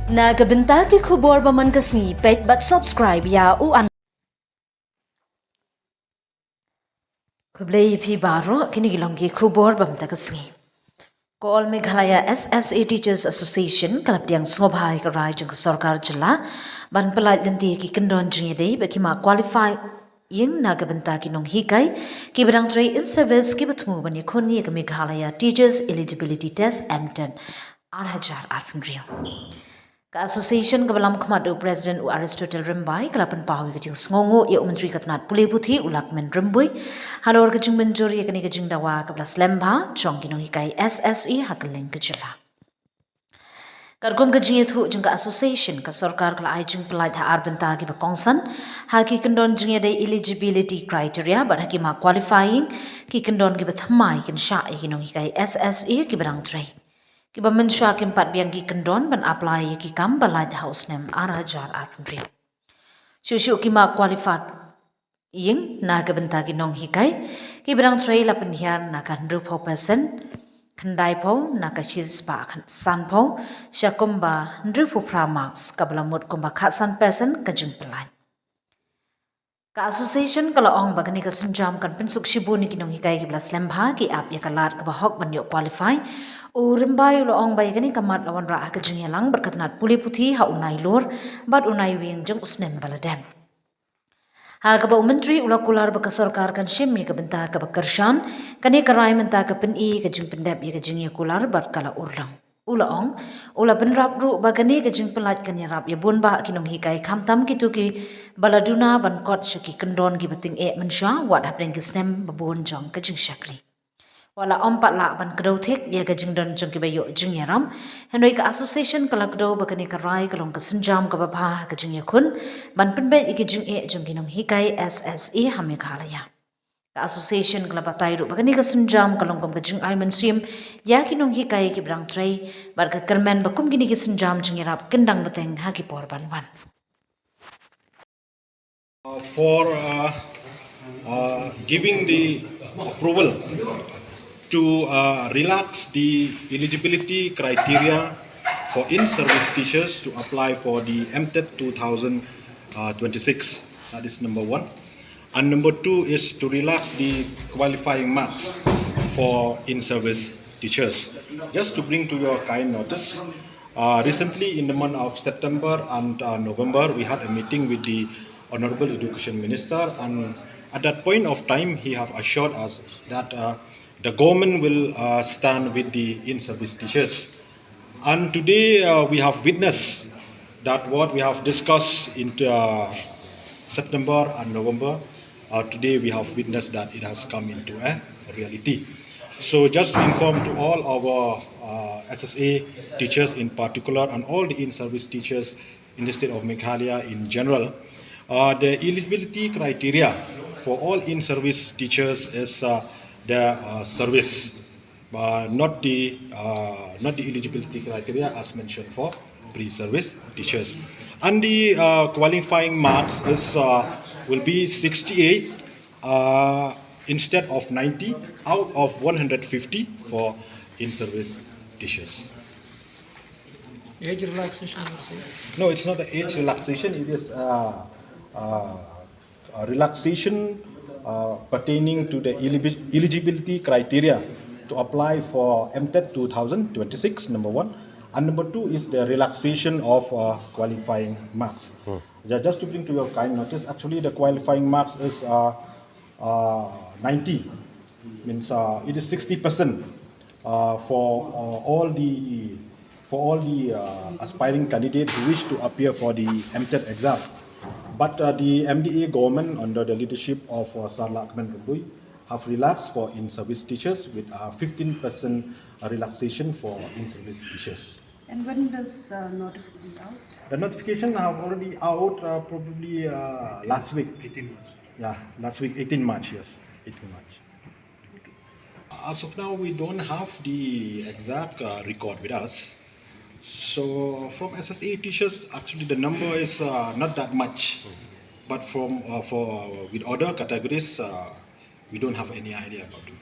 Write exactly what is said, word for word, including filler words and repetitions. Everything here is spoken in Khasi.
Na ka bynta ki khubor ba man ka sngi, peit bad subscribe ïa u an. Khublei ïa phi baroh, kine ki long ki khubor ba mynta ka sngi. Ka All Meghalaya S S A Teachers Association ka la pdiang sngewbha ïa ka rai jong ka sorkar jylla ban pyllait lynti ïa ki kyndon jingïadei bad ki mah qualifying na ka bynta ki nonghikai kiba dang trei in service kiba thmu ban ïakhun ïa ka Meghalaya Teachers Eligibility Test, MTET, ar hajar arphew hynriew. Ka association kaba lam khmat da u President u Aristotle Rymbai ka la pynpaw ïa ka jingsngewnguh ïa u Myntri ka tnad pule puthi u Lahkmen Rymbui halor ka jingmynjur ïa kane ka jingdawa kaba la slem bha jong ki nonghikai S S A ha kylleng ka jylla. Katkum ka jingïathuh jong ka association, ka sorkar ka la ai jingpyllait ha ar bynta kiba kongsan ha ki kyndon jingïadei eligibility criteria bad ha ki mah qualifying, ki kyndon kiba thymmai kin shah ïa ki nonghikai S S A kiba dang trei. Kiba mynshuwa kim pat biang ki kyndon ban apply ïa ki kam ba lait ha u snem ar hajar arphew hynriew. Shuh shuh ki mah qualifying na ka bynta ki nonghikai kiba dang trei la pynhiar na ka hynriewphew percent, khyndaiphew na ka shispah sanphew, sha kumba hynriewphew phra marks, kaba la mut kumba khatsan percent ka jingpyllait. Ka association ka la ong ba kane ka sienjam kan pynsuk shibun ïa ki nonghikai kiba la slem bha, ki ap ïa ka lad kaba hok ban ïoh qualify. U Rymbai u la ong ba ïa kane ka mat la wanrah ha ka jingïalang bad ka tnad pule puthi ha u Nailur bad u Naiwieng jong u snem ba la dep. Ha kaba u Myntri u la kular ba ka sorkar kan shim ïa ka bynta kaba kyrshan, kane ka rai mynta ka pyni ka jingpyndep ïa ka jingïakular bad ka la urlong. U la ong, u la bynrap ruh ba kane ka jingpyllait kan ïarap ïa bun bah ki nonghikai, khamtam kito kiba la duna ban kot sha ki kyndon kiba tyngeh mynshuwa wat hapdeng ki snem ba bun jong ka jingshakri. Wat la ym pat lah ban kdew thik ïa ka jingdon jong kiba ïoh jingïarap, hynrei ka association ka la kdew ba kane ka rai ka long ka sienjam kaba bha ha ka jingïakhun ban pynbeit ïa ki jingeh jong ki nonghikai S S A ha Meghalaya. Ka association ka la batai ruh ba kane ka sienjam ka long kum ka jingai mynsiem ïa ki nonghikai kiba dang trei bad ka kyrmen ba kum kine ki sienjam jingïarap kin dang bteng ha ki por ban wan. Uh, for uh, uh, giving the approval to uh, relax the eligibility criteria for in-service teachers to apply for the MTET two thousand twenty-six. That is number one. And number two is to relax the qualifying marks for in-service teachers. Just to bring to your kind notice, uh, recently in the month of September and uh, November, we had a meeting with the Honorable Education Minister, and at that point of time, he have assured us that uh, the government will uh, stand with the in-service teachers. And today uh, we have witnessed that what we have discussed in uh, September and November, uh, today we have witnessed that it has come into a reality. So just to inform to all our uh, S S A teachers in particular and all the in-service teachers in the state of Meghalaya in general, uh, the eligibility criteria for all in-service teachers is uh, the uh, service, uh, not the uh, not the eligibility criteria as mentioned for pre-service teachers. And the uh, qualifying marks is uh, will be sixty-eight uh, instead of ninety out of one hundred fifty for in-service teachers. Age relaxation, you say? No, it's not an age relaxation. It is uh, uh, a relaxation uh, pertaining to the eligibility criteria to apply for MTET two thousand twenty-six, number one. And number two is the relaxation of uh, qualifying marks. Hmm. Just to bring to your kind notice, actually the qualifying marks is uh, uh, ninety, means uh, it is sixty percent uh, for uh, all the for all the uh, aspiring candidates who wish to appear for the MTET exam. But uh, the MDA government, under the leadership of uh, Sir Lahkmen Rymbui, have relaxed for in-service teachers with a fifteen percent relaxation for in-service teachers. And when does uh, notification be out? The notification have already out uh, probably uh, last week. eighteen March. Yeah, last week, eighteen March, yes, eighteen March. As of now, we don't have the exact uh, record with us. So from S S A teachers, actually the number is uh, not that much. But from uh, for uh, with other categories, uh, we don't have any idea about it.